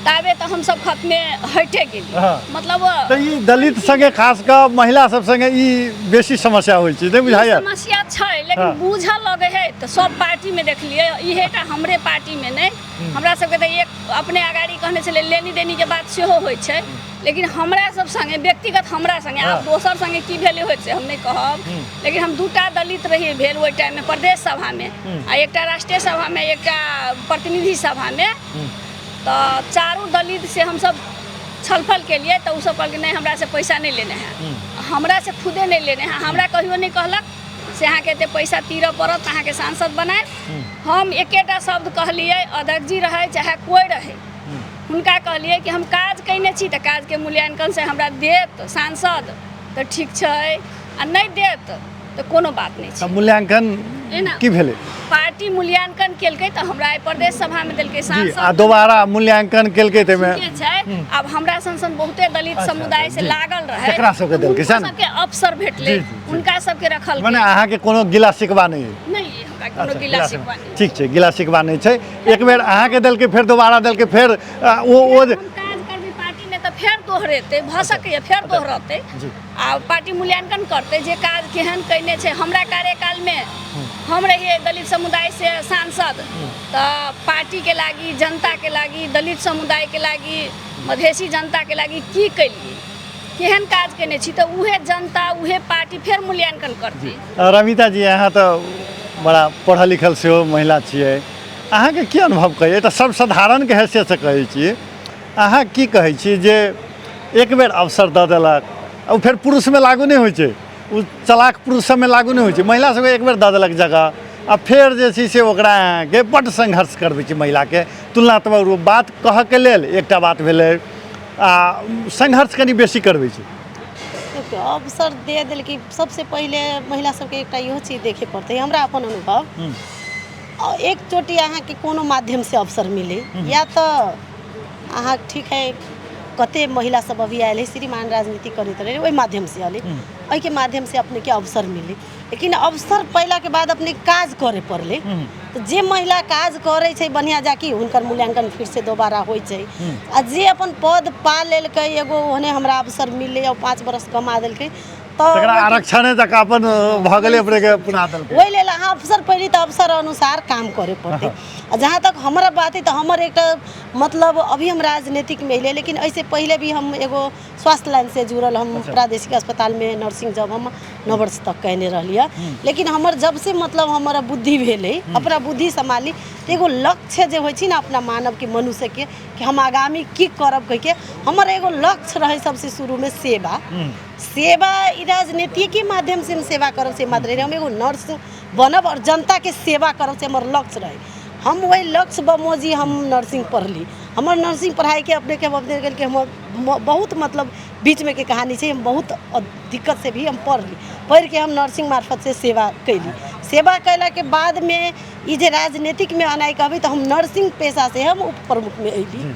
ताबे तऽ हमसब खतमे हटे गेलियै। मतलब तऽ ई दलित संगे, खास कऽ महिला सब संगे ई बेसी समस्या होइ छै, नहि ई बुझाइया? समस्या छै, लेकिन बूझऽ लगै है तऽ सब पार्टीमे देखलियै। इहेटा हमरे पार्टीमे नहि, हमरा सबके तऽ एक अपने अगाडि कहने छलै, लेनी देनीके बात सेहो होइ छै। लेकिन हमरा सब संगे, व्यक्तिगत हमरा संगे, आब दोसर संगे की भेलै होइ छै हम नहि कहब, लेकिन हम दूटा दलित रही भेल ओहि टाइममे प्रदेश सभामे आ एकटा राष्ट्रीय सभामे, एकटा प्रतिनिधि सभामे। तऽ चारू दलित से हमसब छलफल केलियै, तऽ ओसब कहलकै, नहि, हमरा से पैसा नहि लेने है। हमरा से खुदे नहि लेने है। हमरा कहियो नहि कहलक से अहाँके एते पैसा तीरऽ पड़त, अहाँके सांसद बनायब। हम एकेटा शब्द कहलियै, अध्यक्ष जी रहै चाहे कोइ रहै, हुनका कहलियै कि हम काज कयने छी, तऽ काजके मूल्यांकन से हमरा देत सांसद तऽ ठीक छै, आ नहि देत तऽ कोनो बात नहि तऽ छै। मूल्यांकन एना की भेलै? पार्टी मूल्यांकन केलकै तऽ हमरा आइ प्रदेश सभामे देलकै जी, आ सांसद। दोबारा मूल्यांकन केलकै ताहिमे ठीके छै। आब हमरा सन सन बहुते दलित समुदाय से लागल रहै, केकरा सबके देलकै, हुनको सएह ने? सबके अवसर भेटलै, जी, जी, जी। हुनका सबके रखल। मने अहाँके कोनो गिला शिकवा नहि अइ? नहि, हमरा कोनो अच्छा, गिला शिकवा नहि। ठीक छै, गिला शिकवा नहि छै। एक बेर अहाँके देलकै, फेर दोबारा देलकै, फेर ओ जे हम काज करबै पार्टीमे तऽ फेर दोहरेतै, भऽ सकैए फेर दोहरतै। आ पार्टी मूल्यांकन करतै जे काज केहन कयने छै। हमरा कार्यकालमे हम रहियै दलित समुदाय से सांसद, तऽ पार्टीके लागि, जनताके लागि, दलित समुदायके लागि, मधेसी जनताके लागि की केलियै, केहन काज केने छी, तऽ उहे जनता, उहे पार्टी फेर मूल्यांकन करतै। रमिता जी, अहाँ तऽ बड़ा पढ़ल लिखल सेहो महिला छियै। अहाँके की अनुभव कहैए? तऽ सर्वसाधारणके हैसियतसँ कहै छी, अहाँ की कहै छी जे एक बेर अवसर दऽ देलक, ओ फेर पुरुषमे लागू नहि होइ छै, ओ चलाक पुरुष सबमे लागू नहि होइ छै। महिला सबके एक बेर दऽ देलक जगह, आ फेर जे छै से ओकरा अहाँके बड्ड संघर्ष करबै छै महिलाके तुलनात्मक रूप। बात कहऽके लेल एकटा बात भेलै, आ संघर्ष कनि बेसी करबै छै। देखियौ, अवसर दे देलकै। सबसे पहिले महिला सबके एकटा इहो चीज देखे पड़तै। हमरा अपन अनुभव, एक चोटी अहाँके कोनो माध्यमसँ अवसर मिले, या तऽ अहाँ ठीक है, कते महिला सब अभी आयल है, श्रीमान राजनीति करैत रहे, ओहि माध्यमसँ आयल, एहिके माध्यमसँ अपनेके अवसर मिले। लेकिन अवसर पयलाके बाद अपने काज करे पड़लै। तऽ जे महिला काज करै छै बढ़िआँ जाकि, हुनकर मूल्यांकन फिरसँ दोबारा होइ छै। आ जे अपन पद पा लेलकै, एगो ओहने हमरा अवसर मिललै आ 5 बरस कमा देलकै, तऽ तकरा आरक्षणे जकाँ अपन भऽ गेलै, अपनेके पुरा देलकै। ओहि लेल अहाँ अवसर पयली तऽ अवसर अनुसार काम करे पड़तै। आ जहाँ तक हमरा बात है, तऽ हमर एकटा मतलब अभी हम राजनीतिकमे एलियै, लेकिन एहिसँ पहिले भी हम एगो स्वास्थ्य लाइनसँ जुड़ल, हम प्रादेशिक अस्पतालमे नर्सिंग जॉब हम 9 वर्ष तक कयने रहलियै। लेकिन हमर जब से मतलब हमर बुद्धि भेलै, अपना बुद्धि सम्हाली, तऽ एगो लक्ष्य जे होइ छै ने अपना मानवके, मनुष्यके, कि हम आगामी की करब कहिके, हमर एगो लक्ष्य रहै सबसे शुरूमे सेवा। सेवा ई राजनीतिके माध्यमसँ हम सेवा करब से मात्र नहि, हम एगो नर्स बनब आओर जनताके सेवा करब से हमर लक्ष्य रहै। हम ओहि लक्ष्य बमोजी हम नर्सिंग पढ़ली। हमर नर्सिंग पढ़ाइके अपनेके हम अपने गेल कि हमर बहुत मतलब बीचमे के कहानी छै। हम बहुत दिक्कत से भी हम पढ़ली, पढ़िके हम नर्सिंग मार्फतसँ सेवा कैली। सेवा कयलाके बादमे ई जे राजनीतिकमे अनाइ कहबै, तऽ हम नर्सिंग पेशासँ हम उप प्रमुखमे अयली।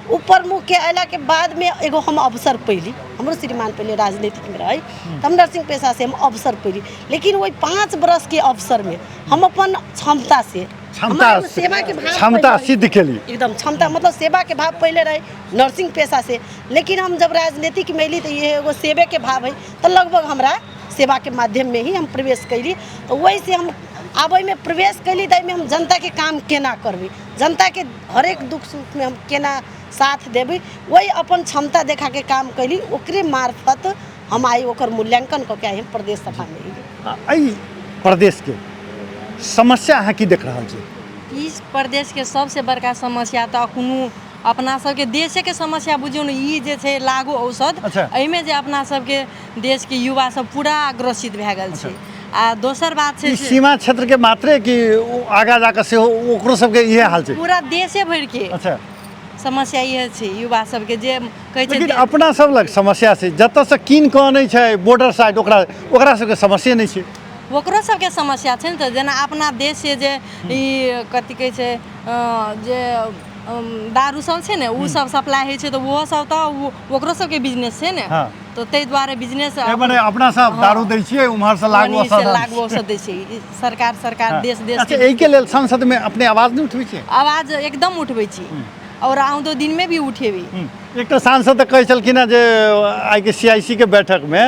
उप प्रमुखके अयलाके बादमे एगो हम अवसर पैली। हमरो श्रीमान पहिले राजनीतिकमे रहै, तऽ हम नर्सिंग पेशासँ हम अवसर पैली। लेकिन ओहि 5 वर्षके अवसरमे हम अपन क्षमतासँ क्षमता हमरा एगो सेवाके भाव क्षमता पहिले सिद्ध केली। एकदम क्षमता, मतलब सेवाके भाव पहिले रहै नर्सिंग पेशासँ, लेकिन हम जब राजनीतिकमे अयली तऽ इहे एगो सेवेके भाव है, तऽ लगभग हमरा सेवाके माध्यममे ही हम प्रवेश कैली। तऽ ओहिसँ हम आब एहिमे प्रवेश कयली तऽ एहिमे हम जनताके काम केना करबै, जनताके हरेक दुःख सुखमे हम केना साथ देबै, ओहि अपन क्षमता देखाके काम कयली। ओकरे मार्फत हम आइ ओकर मूल्यांकन कऽ के आइ हम प्रदेश सभामे अयली। एहि प्रदेशके समस्या अहाँ की देख रहल छी? ई प्रदेशके सबसँ बड़का समस्या तऽ अखनो अपना सबके देशेके समस्या बुझियौ ने, ई जे छै लागू औषध। एहिमे जे अपना सबके देशके युवा सब पूरा ग्रसित भए गेल छै। आ दोसर बात छै ई सीमा क्षेत्रके मात्रे कि आगाँ जाकऽ सेहो ओकरो सबके इहे हाल छै? पूरा देशे भरिके। समस्या इहे छै युवा सबके जे कहै छै। लेकिन अपना सब लग समस्या छै, जतऽसँ कीन कऽ अनै छै बॉर्डर साइड, ओकरा सबके समस्ये नहि छै। ओकरो सबके समस्या छै ने। तऽ जेना अपना देशसँ जे ई कथी कहै छै जे दारू सब छै ने, ओ सब सप्लाई होइ छै, तऽ ओहो सब तऽ ओकरो सबके बिजनेस छै ने। तऽ ताहि दुआरे बिजनेस मने अपना सब दारू दै छियै, उम्हरसँ लागू औषध, लागू औषध दै छै सरकार। सरकार देश देश। अच्छा, एहिके लेल संसदमे अपने आवाज नहि उठबै छियै? आवाज एकदम उठबै छी आओर आउदो दिनमे भी उठेबै। एकटा सांसद तऽ कहै छलखिन हेँ जे आइके CIC के बैठकमे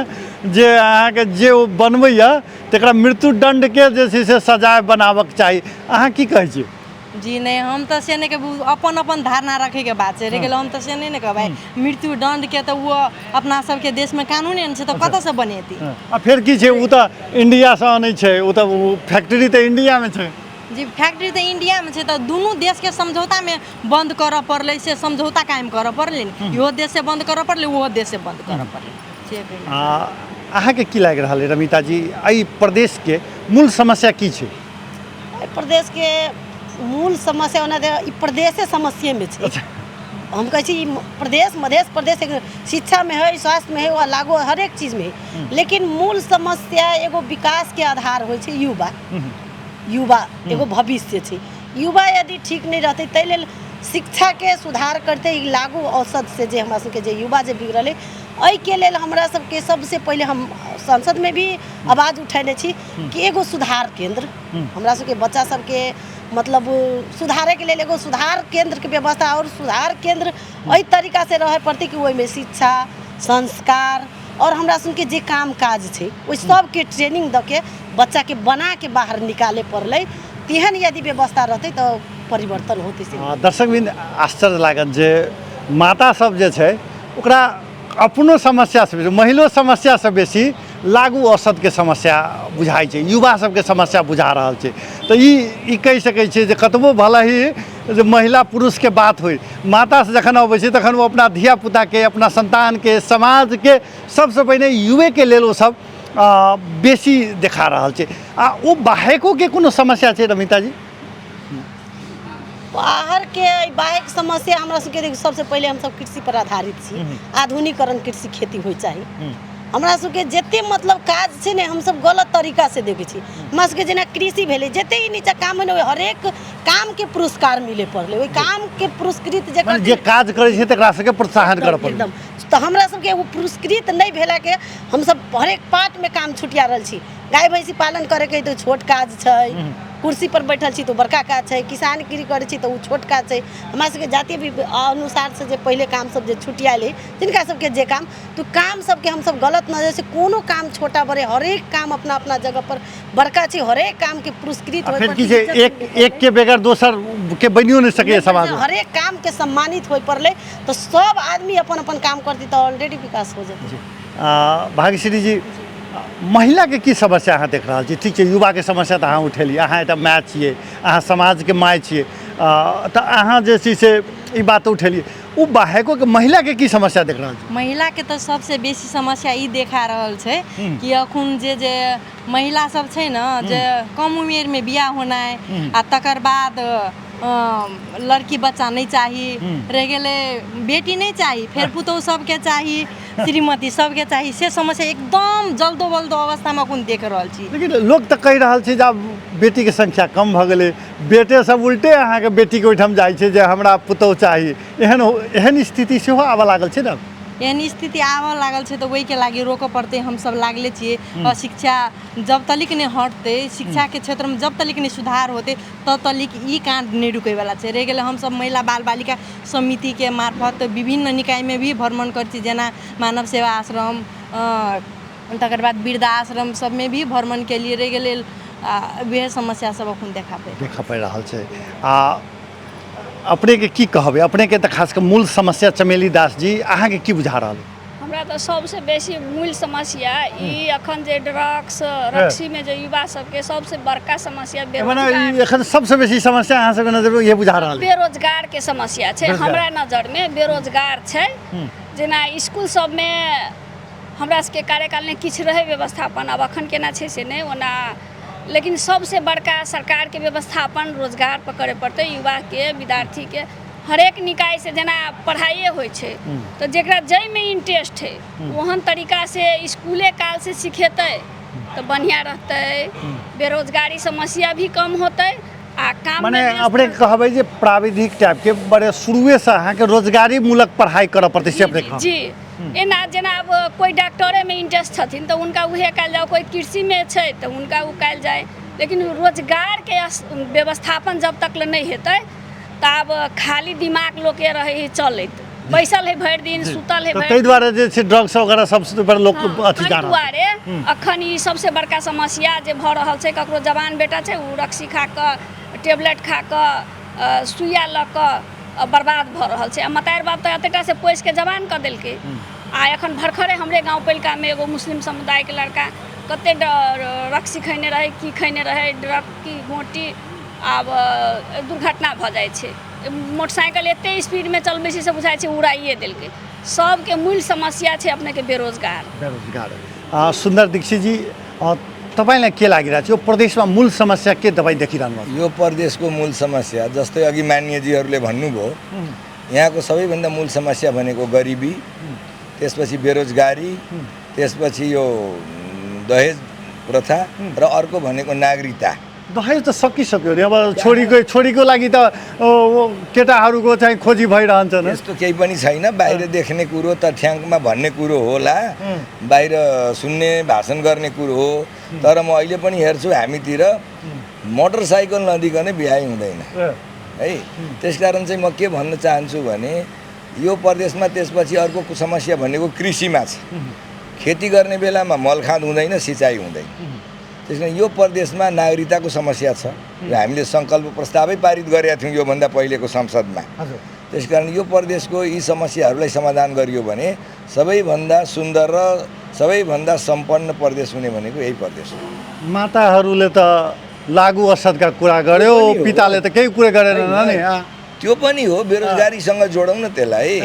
जे अहाँके जे ओ बनबैए तकरा मृत्युदण्डके जे छै से सजाय बनाबऽके चाही। अहाँ की कहै छियै? जी नहि, हम तऽ से नहि कहबै। अपन अपन धारणा रखैके बात छै। रहि गेलै, हम तऽ से नहि ने कहबै मृत्यु दण्डके, तऽ ओ अपना सबके देशमे कानूने नहि छै तऽ कतऽसँ बनेतै? आ फेर की छै, ओ तऽ इंडियासँ अनै छै, ओ तऽ फैक्ट्री तऽ इंडियामे छै। जी, फैक्ट्री तऽ इंडियामे छै, तऽ दुनू देशके समझौतामे बन्द करऽ पड़लै, से समझौता कायम करऽ पड़लै ने। इहो देशसँ बन्द करऽ पड़लै, ओहो देशसँ बन्द करऽ पड़लै से। आ अहाँके की लागि रहल अइ रमिता जी, एहि प्रदेशके मूल समस्या की छै? एहि प्रदेशके मूल समस्या ओना तऽ ई प्रदेशे समस्येमे छै। हम कहै छी ई प्रदेश, मधेश प्रदेश एक शिक्षामे हइ, स्वास्थ्यमे हइ, वा लागू हरेक चीजमे हइ, लेकिन मूल समस्या एगो विकासके आधार होइ छै युवा। युवा एगो भविष्य छै। युवा यदि ठीक नहि रहतै, ताहि लेल शिक्षाके सुधार करतै ई लागू औषधसँ जे हमरा सबके जे युवा जे बिगड़ल अइ, एहिके लेल हमरा सबके सबसँ पहिले हम संसदमे भी आवाज उठेने छी कि एगो सुधार केन्द्र हमरा सबके बच्चा सबके मतलब सुधारैके लेल एगो सुधार केन्द्रके व्यवस्था, आओर सुधार केन्द्र एहि तरीकासँ रहय पड़तै कि ओहिमे शिक्षा, संस्कार आओर हमरा सबके जे काम काज छै ओहि सबके ट्रेनिंग दऽ के बच्चाके बनाके बाहर निकाले पड़लै। तेहन यदि व्यवस्था रहतै तऽ परिवर्तन होतै से। दर्शकवृन्द, आश्चर्य लागत जे माता सब जे छै ओकरा अपनो समस्यासँ बेसी, महिलो समस्यासँ बेसी लागू औषधके समस्या बुझाइ छै, युवा सबके समस्या बुझा रहल छै। तऽ ई कहि सकै छियै जे कतबो भले ही जे महिला पुरुषके बात होइ, मातासँ जखन अबै छै तखन ओ अपना धियापुताके, अपना सन्तानके, समाजके सबसँ पहिने युवेके लेल ओ सब बेसी देखा रहल छै। आ ओ बाहेकोके कोनो समस्या छै रमिता जी? बाहरके बाहेक समस्या हमरा सबके देखियौ, सबसँ पहिले हमसब कृषि पर आधारित छी। आधुनिकरण कृषि खेती होइ चाही। हमरा सबके जते मतलब काज छै ने, हमसब गलत तरीका से देखै छी। हमरा सबके जेना कृषि भेलै, जते ई नीचा काम होइ ने, ओहि हरेक कामके पुरस्कार मिले पड़लै, ओहि कामके पुरस्कृत जे मने जे काज करै छै तकरा सबके प्रोत्साहन करऽ पड़लै एकदम। तऽ हमरा सबके ओ पुरस्कृत नहि भेलाके हमसब हरेक पार्टमे काम छुटिया रहल छी। गाय भैंसी पालन करैके तऽ छोट काज छै, कुर्सी पर बैठल छी तऽ बड़का काज छै, किसानगिरी करै छी तऽ ओ छोट काज छै। हमरा सबके जातीय भी अनुसार से जे पहिले काम सब जे छुटियाल हइ, तिनका सबके जे काम, तऽ काम सबके हमसब गलत नजर से, कोनो काम छोटा बड़े, हरेक काम अपना अपना जगह पर बड़का छै, हरेक कामके पुरस्कृत आ फेर की छै, एक एक के बगैर दोसर के बनियो नहि सकैए समाज। हरेक कामके सम्मानित होइ पड़लै तऽ सब आदमी अपन अपन काम करतै तऽ ऑलरेडी विकास हो जेतै। भाग्यश्री जी, महिलाके की समस्या अहाँ देख रहल छी? ठीक छै, युवाके समस्या तऽ अहाँ उठेलियै, अहाँ एकटा माय छियै, अहाँ समाजके माय छियै, तऽ अहाँ जे छै से ई बात उठेलियै। ओ बाहेकोके महिलाके की समस्या देख रहल छी? महिलाके तऽ सबसँ बेसी समस्या ई देखा रहल छै कि अखुन जे जे महिला सब छै ने, जे कम उमेरमे बियाह होनाइ आ तकर बाद लड़की बच्चा नहि चाही, रहि गेलै बेटी नहि चाही, फेर पुतोहु सबके चाही, श्रीमती सबके चाही, से समस्या एकदम जल्दो बल्दो अवस्थामे अखुन देख रहल छी। लेकिन लोक तऽ कहि रहल छै जे आब बेटीके संख्या कम भऽ गेलै, बेटे सब उल्टे अहाँके बेटीके ओहिठाम जाइ छै जे हमरा पुतोहु चाही। एहन एहन स्थिति सेहो आबऽ लागल छै ने? एहन स्थिति आबऽ लागल छै तऽ ओहिके लागि रोकऽ पड़तै। हमसब लागले छियै। अशिक्षा जब तलिक नहि हटतै, शिक्षाके क्षेत्रमे जब तलिक नहि सुधार होतै, तब तलिक ई काण्ड नहि रुकैवला छै। रहि गेलै, हमसब महिला बाल बालिका समितिके मार्फत विभिन्न निकायमे भी भ्रमण करै छी, जेना मानव सेवा आश्रम, तकर बाद वृद्धाश्रम सबमे भी भ्रमण केलियै। रहि गेलै, आ वएह समस्या सब अखन देखा पड़ि देखऽ पड़ि रहल छै। आ अपनेके की कहबै, अपनेके तऽ खास कऽ मूल समस्या चमेली दास जी, अहाँके की बुझा रहल अइ? हमरा तऽ सबसँ बेसी मूल समस्या ई अखन जे ड्रग्स रक्सीमे जे युवा सबके सबसँ बड़का समस्या मने बेरोजगार, ई एखन सबसँ बेसी समस्या अहाँ सबके नजरमे इहे बुझा रहल अइ? बेरोजगारके समस्या छै। बेरोजगार। हमरा नजरमे बेरोजगार छै। जेना इसकुल सबमे हमरा सबके कार्यकालमे किछु रहै व्यवस्थापन, आब अखन केना छै से नहि ओना, लेकिन सबसँ बड़का सरकारके व्यवस्थापन रोजगार पर करय पड़तै। युवाके, विद्यार्थीके हरेक निकायसँ जेना पढ़ाइए होइ छै तऽ जकरा जाहिमे इंट्रेस्ट है ओहन तरीकासँ इसकुले कालसँ सिखेतै तऽ बढ़िआँ रहतै, बेरोजगारी समस्या भी कम होतै आ काम मने अपने कहबै जे प्राविधिक टाइपके बड़े शुरुएसँ अहाँके रोजगारी मूलक पढ़ाइ करऽ पड़तै से अपने कहब? जी, एना जेना आब कोइ डॉक्टरेमे इंट्रेस्ट छथिन तऽ हुनका उहे कयल जाय, कोइ कृषिमे छै तऽ हुनका ओ कयल जाय, लेकिन रोजगारके व्यवस्थापन जब तक ले नहि हेतै तब खाली दिमाग लोकके रहै है चलैत, बैसल है भरि दिन, सुतल है तऽ भरि ताहि दुआरे जे छै ड्रग्स वगैरह सबसँ पर लोक अथी ताहि जा रहल छै। दुआरे अखन ई सबसँ बड़का समस्या जे भऽ रहल छै, ककरो जवान बेटा छै ओ रक्सी खा कऽ, टेबलेट खा कऽ, सुइया लऽ कऽ बर्बाद भऽ रहल छै। आ मतारि बाप तऽ एतेटा से पोसिके जवान कऽ देलकै, आ एखन भरखरे हमरे गाँव पहिलकामे एगो मुस्लिम समुदायके लड़का कते रक्सी खयने रहै, की खयने रहै, ड्रग की गोटी, आब दुर्घटना भऽ जाइ छै। मोटरसाइकिल एते स्पीडमे चलबै छै से बुझाइ छै उड़ाइए देलकै। सबके मूल समस्या छै अपनेके बेरोजगार। बेरोजगार। सुन्दर दीक्षित जी, तपाईँलाई के लागिरहेको छ यो प्रदेशमा मूल समस्या के तपाईँ देखिरहनु भएको छ? यो प्रदेशको मूल समस्या जस्तै अघि मान्यजीहरूले भन्नुभयो, यहाँको सबैभन्दा मूल समस्या भनेको गरिबी, त्यसपछि बेरोजगारी, त्यसपछि यो दहेज प्रथा र अर्को भनेको नागरिकता। दहेज त सकिसक्यो नि, अब छोरीको लागि त केटाहरूको चाहिँ खोजी भइरहन्छ नि। त्यस्तो केही पनि छैन, बाहिर देख्ने कुरो तथ्याङ्कमा भन्ने कुरो होला, बाहिर सुन्ने भाषण गर्ने कुरो हो, तर म अहिले पनि हेर्छु हामीतिर मोटरसाइकल नदिकनै बिहा हुँदैन है। त्यसकारण चाहिँ म के भन्न चाहन्छु भने यो प्रदेशमा त्यसपछि अर्को समस्या भनेको कृषिमा छ। खेती गर्ने बेलामा मलखाद हुँदैन, सिँचाइ हुँदैन। त्यसकारण यो प्रदेशमा नागरिकताको समस्या छ र हामीले सङ्कल्प प्रस्तावै पारित गरेका थियौँ योभन्दा पहिलेको संसदमा। त्यसकारण यो प्रदेशको यी समस्याहरूलाई समाधान गरियो भने सबैभन्दा सुन्दर र सबैभन्दा सम्पन्न प्रदेश हुने भनेको यही प्रदेश हो। माताहरूले त लागु औषधका कुरा गर्यो, त्यो पनि हो। पिताले त केही कुरा गरेन नि। त्यो पनि हो, बेरोजगारीसँग जोडौँ न त्यसलाई।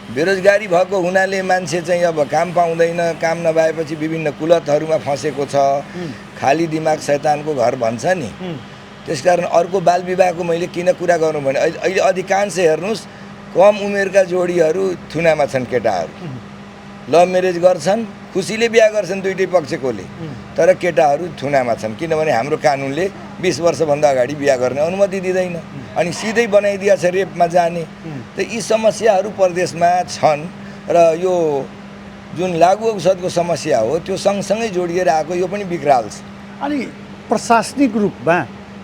बेरोजगारी भएको हुनाले मान्छे चाहिँ अब काम पाउँदैन, काम नभएपछि विभिन्न कुलतहरूमा फँसेको छ, खाली दिमाग शैतानको घर भन्छ नि। त्यसकारण अर्को बालविवाहको मैले किन कुरा गरौँ भने अहिले अधिकांश हेर्नुहोस् कम उमेरका जोडीहरू थुनामा छन्, केटाहरू लभ म्यारेज गर्छन्, खुसीले बिहा गर्छन् दुइटै पक्षकोले, तर केटाहरू थुनामा छन् किनभने हाम्रो कानुनले 20 वर्षभन्दा अगाडि बिहा गर्ने अनुमति दिँदैन अनि सिधै बनाइदिएको छ रेपमा जाने। त यी समस्याहरू प्रदेशमा छन् र यो जुन लागु औषधको समस्या हो त्यो सँगसँगै जोडिएर आएको यो पनि विकराल छ। अनि प्रशासनिक रूपमा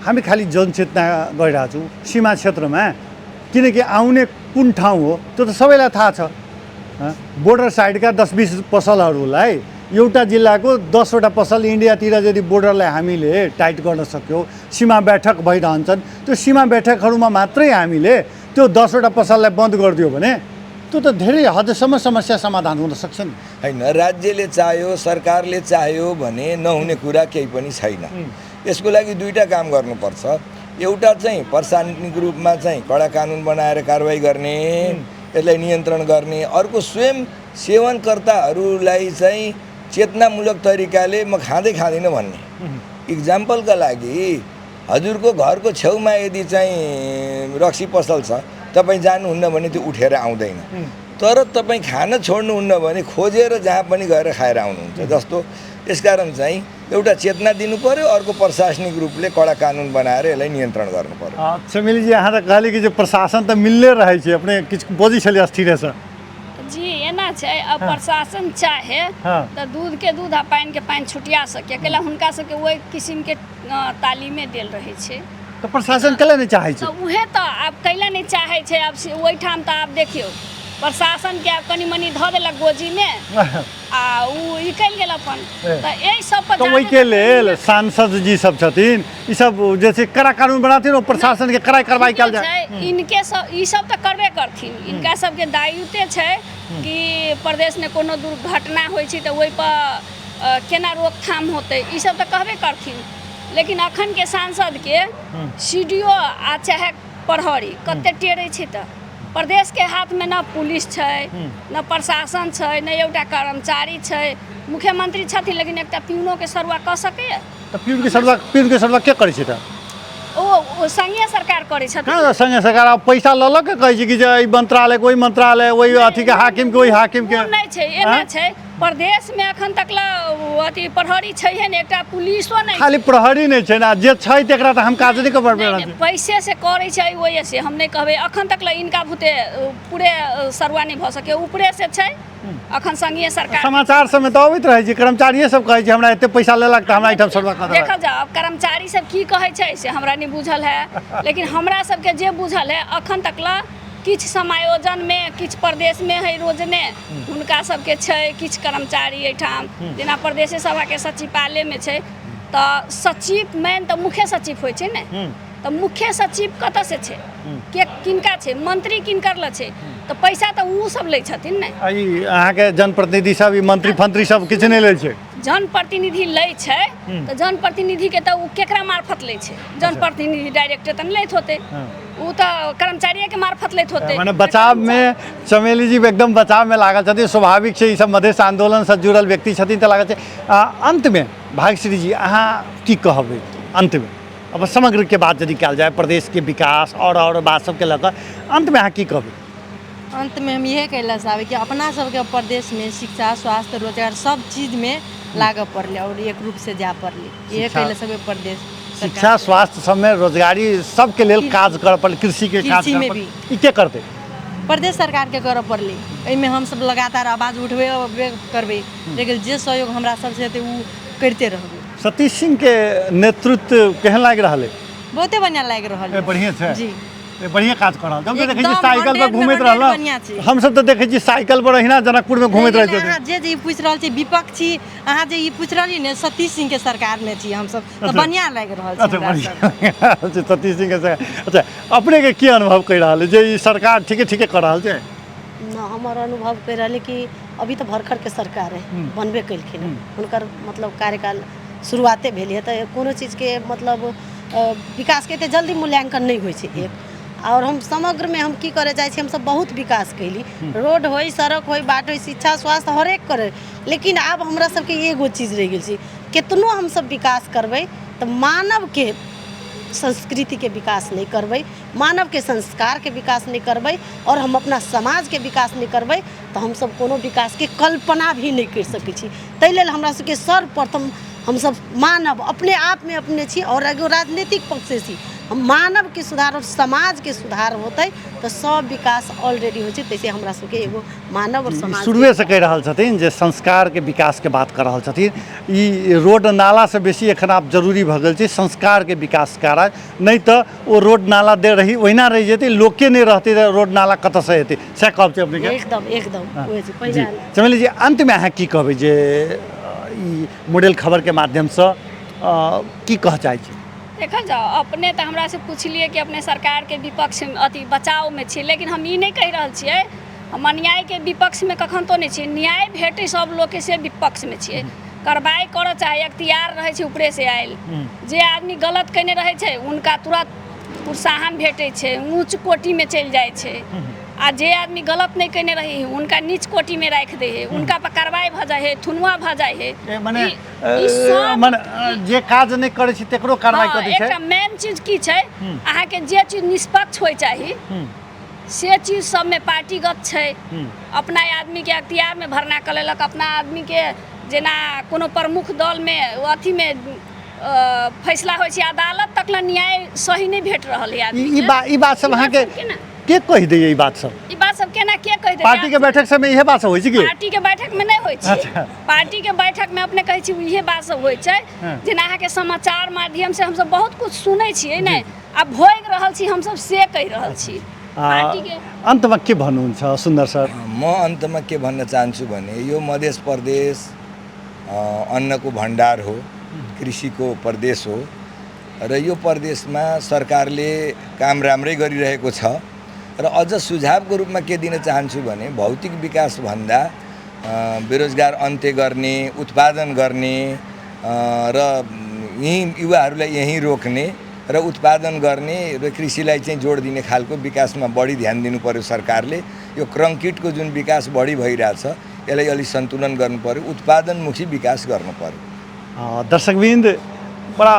हामी खालि जनचेतना गरिरहेको छौँ सीमा क्षेत्रमा, किनकि आउने कुन ठाउँ हो त्यो त सबैलाई थाहा छ। बोर्डर साइडका 10-20 पसलहरूलाई एउटा जिल्लाको 10वटा पसल इन्डियातिर यदि बोर्डरलाई हामीले टाइट गर्न सक्यौँ, सीमा बैठक भइरहन्छन्, त्यो सीमा बैठकहरूमा मात्रै हामीले त्यो 10वटा पसललाई बन्द गरिदियो भने त्यो त धेरै हदसम्म समस्या समाधान हुन सक्छ नि। होइन, राज्यले चाह्यो, सरकारले चाह्यो भने नहुने कुरा केही पनि छैन। यसको लागि दुईवटा काम गर्नुपर्छ। एउटा चाहिँ प्रशासनिक रूपमा चाहिँ कडा कानुन बनाएर कारवाही गर्ने, यसलाई नियन्त्रण गर्ने। अर्को स्वयं सेवनकर्ताहरूलाई चाहिँ चेतनामूलक तरिकाले म खाँदै खाँदिनँ भन्ने। इक्जाम्पलका लागि हजुरको घरको छेउमा यदि चाहिँ रक्सी पसल छ, तपाईँ जानुहुन्न भने त्यो उठेर आउँदैन, तर तपाईँ खान छोड्नुहुन्न भने खोजेर जहाँ पनि गएर खाएर आउनुहुन्छ जस्तो। यसकारण चाहिँ एउटा चेतना दिनु पर्यो, अर्को प्रशासनिक रूपले कडा कानुन बनाएर यसलाई नियन्त्रण गर्नु पर्यो। चमेलीजी, अहाँ त कहली कि जे प्रशासन त मिलले रहै छै, अपने किछु बजै छलियै अस्थिरेसँ। जी, एना छै, अब प्रशासन चाहे तऽ दूध के दूध आ पानि के पानि छुटिया सके, कैला हुनका सबके ओहि किसिमके तालीमे देल रहै छै। तऽ प्रशासन कैला नहि चाहै छै? तऽ उहे तऽ आब कैला नहि चाहै छै। आब ओहिठाम तऽ आब देखियौ प्रशासनके आब कनि मनि धऽ देलक गोजीमे आ ओ निकलि गेल अपन। तऽ एहि सब पर तऽ ओहिके लेल सांसद जी सब छथिन, ई सब जे छै कड़ा कानून बनाथिन, ओ प्रशासन के कड़ा कार्रवाई कयल जाय। इनके सब ई सब तऽ करबे करथिन, इनका सबके दायित्व छै कि प्रदेशमे कोनो दुर्घटना होइ छै तऽ ओहिपर केना रोकथाम होतै, ई सब तऽ कहबे करथिन। लेकिन अखनके सांसदके सी डी ओ आ चाहे प्रहरी कते टेरै छै, तऽ प्रदेशके हाथमे न पुलिस छै, न प्रशासन छै, न एउटा कर्मचारी छै। मुख्यमंत्री छथिन लेकिन एकटा पियूनोके सरुआ कऽ सकैए? तऽ पियूनके सरुआ, पियूनके सरुआ के करै छै? तऽ ओ संघीय सरकार करै छथिन। हँ, संघीय सरकार आब पैसा लऽ लऽ के कहै छै कि जे एहि मंत्रालय के ओहि मंत्रालय, ओहि अथीके हाकिमके ओहि हाकिमके। ओ नहि छै, एना छै प्रदेशमे अखन तक ला अथी प्रहरी छैहे ने, एकटा पुलिसो नहि। खाली प्रहरी नहि छै ने, जे छै तकरा तऽ हम काज नहि कऽ नहि, नहि, पैसे से करै छै, ओहि से हम नहि कहबै। अखन तक ला इनका भूते पूरे सरुआ नहि भऽ सकै, ऊपरे से छै अखन संघीय सरकार। समाचार सबमे तऽ अबैत रहै छै, कर्मचारिए सब कहै छै हमरा एते पैसा लेलक तऽ हमरा एहिठाम सरुआ कऽ देलक। देखल जाओ, आब कर्मचारी सब की कहै छै से हमरा नहि बुझल है, लेकिन हमरा सबके जे बुझल है अखन तक ला किछु समायोजनमे किछु प्रदेशमे है रोजने हुनका सबके छै किछु कर्मचारी एहिठाम, जेना प्रदेशे सभाके सचिवालयमे छै तऽ सचिव मेन तऽ मुख्य सचिव होइ छै ने, तऽ मुख्य सचिव कतऽ से छै, के किनका छै, मंत्री किनकर लए छै, तऽ पैसा तऽ ओ सब लै छथिन ने। आ ई अहाँके जनप्रतिनिधि सब, ई मंत्री फंत्री सब किछु नहि लै छै? जनप्रतिनिधि लै छै तऽ जनप्रतिनिधिके तऽ ओ केकरा मार्फत लै छै? जनप्रतिनिधि डायरेक्ट तऽ नहि लैत होतै, ओ तऽ कर्मचारिएके मार्फत लैत होतै। मने बचावमे चमेली जी एकदम बचावमे लागल छथिन, स्वाभाविक छै, ई सब मधेश आंदोलनसँ जुड़ल व्यक्ति छथिन तऽ लागल छै। अन्तमे भाग्यश्री जी अहाँ की कहबै अन्तमे, अब समग्रके बात यदि कयल जाय प्रदेशके विकास आओर बात सबके लऽ कऽ अन्तमे अहाँ की कहबै? अन्तमे हम इएह कहै लए चाहबै कि अपना सबके प्रदेशमे शिक्षा, स्वास्थ्य, रोजगार सब चीजमे लागऽ पड़लै आओर एक रूपसँ जाय पड़लै, इएह कहै लए सबके प्रदेश शिक्षा, स्वास्थ्य सबमे रोजगारी सबके लेल काज करऽ पड़लै, कृषिके काज कृषिमे करऽ भी। पड़लै, ई के करतै? प्रदेश सरकारके करऽ पड़लै। एहिमे हमसब लगातार आवाज उठबे करबै, लेकिन जे सहयोग हमरा सबसँ हेतै ओ करिते रहबै। सतीश सिंहके नेतृत्व केहन लागि रहल अइ? बहुते बढ़िआँ लागि रहल अइ। बढ़िआँ छै जी, बढ़िआँ काज कऽ रहल छै। हम तऽ देखै छी एकदम साइकिल पर 100 घूमैत 100 रहल, बढ़िआँ छै। हमसब तऽ देखै छी साइकिल पर अहिना जनकपुरमे घूमैत रहै छथिन। अहाँ जे जे ई पूछि रहल छी विपक्षी, अहाँ जे ई पूछि रहलियै ने सतीश सिंहके सरकारमे छी हमसब, तऽ बढ़िआँ लागि रहल छै। अच्छा, हमरा सब बढ़िआँ छै सतीश सिंहके सरकार। अच्छा, अपनेके की अनुभव कहि रहल अइ जे ई सरकार ठीके ठीके कऽ रहल छै? न, हमर अनुभव कहि रहल कि अभी तऽ भरखरके सरकार है, बनबे केलखिन हँ, हुनकर मतलब कार्यकाल शुरुआते भेल है, तऽ कोनो चीजके मतलब विकासके एते जल्दी मूल्यांकन नहि होइ छै। एक आओर हम समग्रमे हम की करय चाहै छी, हमसब बहुत विकास कयली, रोड होइ, सड़क होइ, बाट होइ, शिक्षा, स्वास्थ्य हरेक करै, लेकिन आब हमरा सबके एगो चीज रहि गेल छै, केतनो हमसब विकास करबै तऽ मानवके संस्कृतिके विकास नहि करबै, मानवके संस्कारके विकास नहि करबै आओर हम अपना समाजके विकास नहि करबै तऽ हमसब कोनो विकासके कल्पना भी नहि करि सकै छी। ताहि लेल हमरा सबके सर्वप्रथम हमसब मानव अपने आपमे अपने छी आओर एगो राजनीतिक पक्षसँ छी, हम मानवके सुधार आओर समाजके सुधार होतै तऽ सब विकास ऑलरेडी होइ छै। ताहिसँ हमरा सबके एगो मानव आओर समाज शुरुएसँ कहि रहल छथिन जे संस्कारके विकासके बात कऽ रहल छथिन। ई रोड नालासँ बेसी एखन आब जरूरी भऽ गेल छै संस्कारके विकास कारण, नहि तऽ ओ रोड नाला दे रही ओहिना रहि जेतै, लोके नहि रहतै तऽ रोड नाला कतऽसँ हेतै, सएह कहब छै अपनेके? एकदम एकदम ओहे छै। जी पहिला चमेली जी, अन्तमे अहाँ की कहबै जे ई मॉडल खबरके माध्यमसँ की कहऽ चाहै छी? देखल जाओ, अपने तऽ हमरासँ पुछलियै कि अपने सरकारके विपक्ष अथी बचावमे छी, लेकिन हम ई नहि कहि रहल छियै हम अन्यायके विपक्षमे कखन तो नहि छियै, न्याय भेटै सब लोकके से विपक्षमे छियै। कार्रवाई करऽ चाही, अख्तियार रहै छै ऊपरेसँ आयल, जे आदमी गलत कयने रहै छै हुनका तुरंत प्रोत्साहन भेटै छै, ऊँच कोटिमे चलि जाइ छै, आ जे आदमी गलत नहि कयने रहै है हुनका नीच कोटिमे राखि दै है, हुनका पर कार्रवाई भऽ जाइ है, थुनुआ भऽ जाइ है। ए, मने ई सब मने जे काज नहि करै छै तकरो कार्रवाई हँ, कऽ दै छै। एकटा मेन चीज की छै, अहाँके जे चीज निष्पक्ष होइ चाही से चीज सबमे पार्टीगत छै। अपना आदमीके अख्तियारमे भरना कऽ लेलक, अपना आदमीके जेना कोनो प्रमुख दलमे अथीमे फैसला होइ छै, अदालत तक ला न्याय सही नहि भेट रहल है आदमीके। ई बात सब अहाँके के कहि दैए? ई बात सब, ई बात सब केना के कहि दैए? पार्टी के बैठक सब में इहे बात सब होइ छै की? पार्टी के बैठक में नहि होइ छै। अच्छा। पार्टी के बैठक में अपने कहै छी इहे बात सब होइ छै। जेना अहाँके समाचार माध्यम से हमसब बहुत कुछ सुनै छियै ने, आ भोगि रहल छी हमसब, से कहि रहल छी। पार्टीके अन्तमा के भन्नुहुन्छ सुन्दर सर? म अन्तमा के भन्न चाहन्छु भने यो मधेस प्रदेश अन्नको भण्डार हो, कृषिको प्रदेश हो र यो प्रदेशमा सरकारले काम राम्रै गरिरहेको छ। र अझ सुझावको रूपमा के दिन चाहन्छु भने भौतिक विकासभन्दा बेरोजगार अन्त्य गर्ने, उत्पादन गर्ने र यहीँ युवाहरूलाई यहीँ रोक्ने र उत्पादन गर्ने र कृषिलाई चाहिँ जोड दिने खालको विकासमा बढी ध्यान दिनु पर्यो सरकारले। यो क्रङ्किटको जुन विकास बढी भइरहेछ यसलाई अलिक सन्तुलन गर्नु पर्यो, उत्पादनमुखी विकास गर्नु पर्यो। दर्शकवृन्द, बड़ा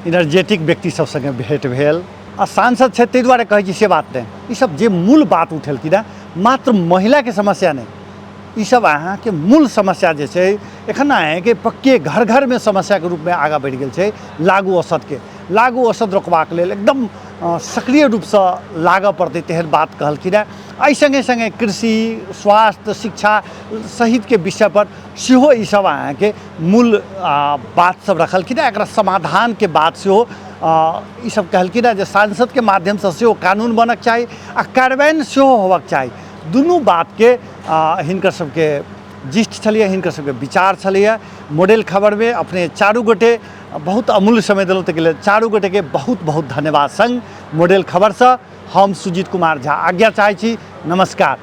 इनर्जेटिक व्यक्ति सबसँगे भेट भेल आ सांसद छै ताहि दुआरे कहै छी से बात नहि, ईसब जे मूल बात उठेलखिन हेँ मात्र महिलाके समस्या नहि, ईसब अहाँके मूल समस्या जे छै एखन अहाँके पक्के घर घरमे समस्याके रूपमे आगाँ बढ़ि गेल छै। लागू औषधके लागू औषध रोकबाक लेल एकदम सक्रिय रूपसँ लागऽ पड़तै तेहन बात कहलखिन हेँ। एहि सङ्गे सङ्गे कृषि, स्वास्थ्य, शिक्षा सहितके विषयपर सेहो ईसब अहाँके मूल बात सब रखलखिन हेँ। एकरा समाधानके बात सेहो ईसब कहलखिन हेँ जे सांसदके माध्यमसँ सेहो कानून बनक चाही आ कार्यान्वयन सेहो होबक चाही। दुनू बातके हिनकर सबके जिस्ट छलैए, हिनकर सबके विचार छलैए। मॉडल खबरमे अपने चारू गोटे बहुत अमूल्य समय देलहुँ, ताहिके लेल चारू गोटेके बहुत बहुत धन्यवाद। संग मॉडल खबरसँ हम सुजीत कुमार झा आज्ञा चाहै छी। नमस्कार।